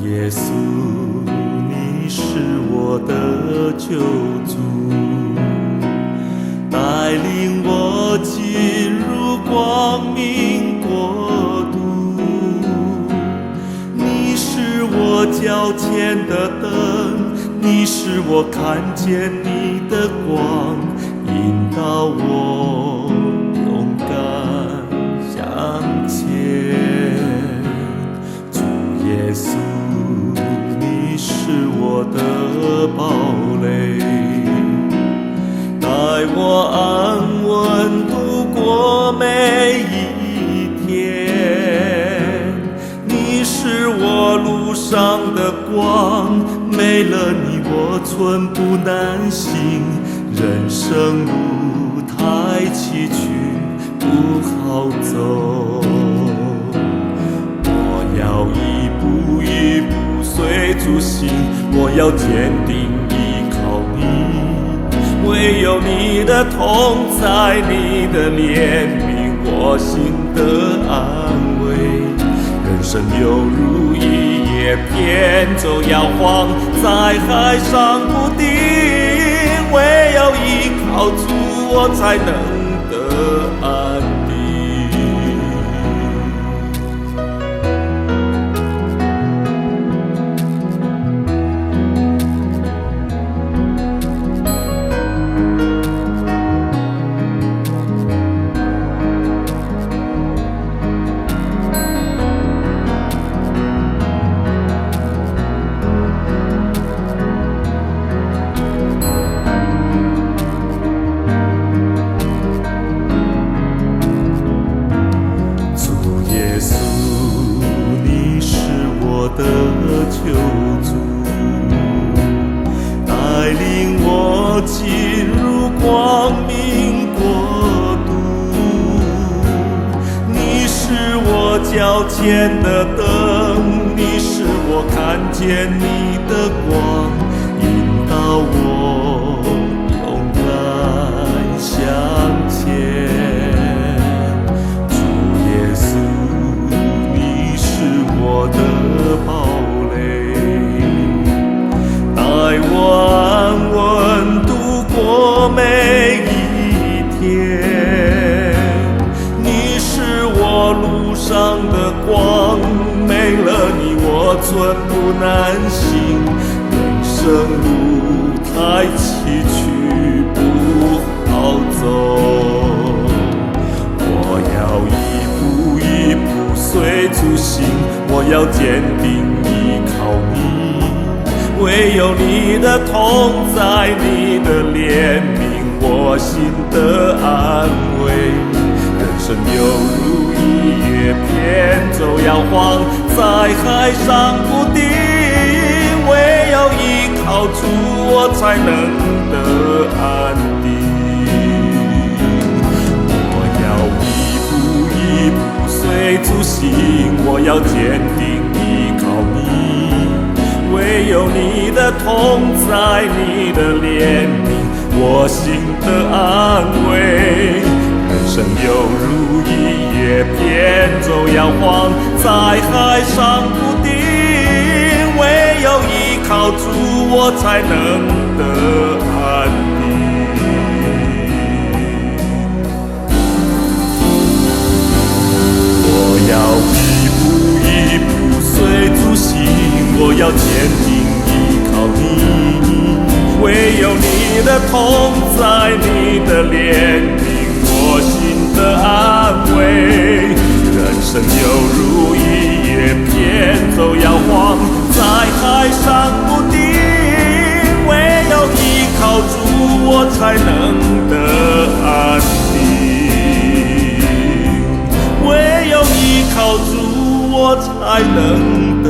耶穌，你是我的救主，帶領我進入光明國度。你是我腳前的燈，你是我看見你的光，引導我勇敢向前。主耶穌，你是我的堡壘，帶我安穩度過每一天。你是我路上的光，沒了你我寸步難行。人生路太崎嶇，不好走。我要一步一步隨主行，我要堅定依靠你。唯有你的同在，你的憐憫，我心得安慰。人生猶如一葉扁舟搖晃，在海上不定。唯有依靠主，我才能得安定。主耶穌，你是我的救主，帶領我進入光明國度。你是我腳前的燈，你是我看見你的光，引導我勇敢向前。主耶穌，你是我的堡壘，帶我安穩度過每一天。你是我路上的光，沒了你我寸步難行。人生路太崎嶇，不好走。我要一步一步隨主行，我要堅定依靠你。唯有你的同在，你的憐憫，我心得安慰。人生猶如一葉扁舟搖晃，在海上不定。唯有依靠主，我才能得安定。我要一步一步隨主行，我要堅定依靠你。唯有你的同在，你的憐憫，我心得安慰。人生猶如一葉扁舟搖晃，在海上不定。唯有依靠主，我才能得安定。我要一步一步隨主行，我要堅定依靠你。唯有你的同在，你的憐憫，我心得安慰。人生猶如一葉扁舟搖晃，在海上不定。唯有依靠主，我才能得安定。唯有依靠主，我才能得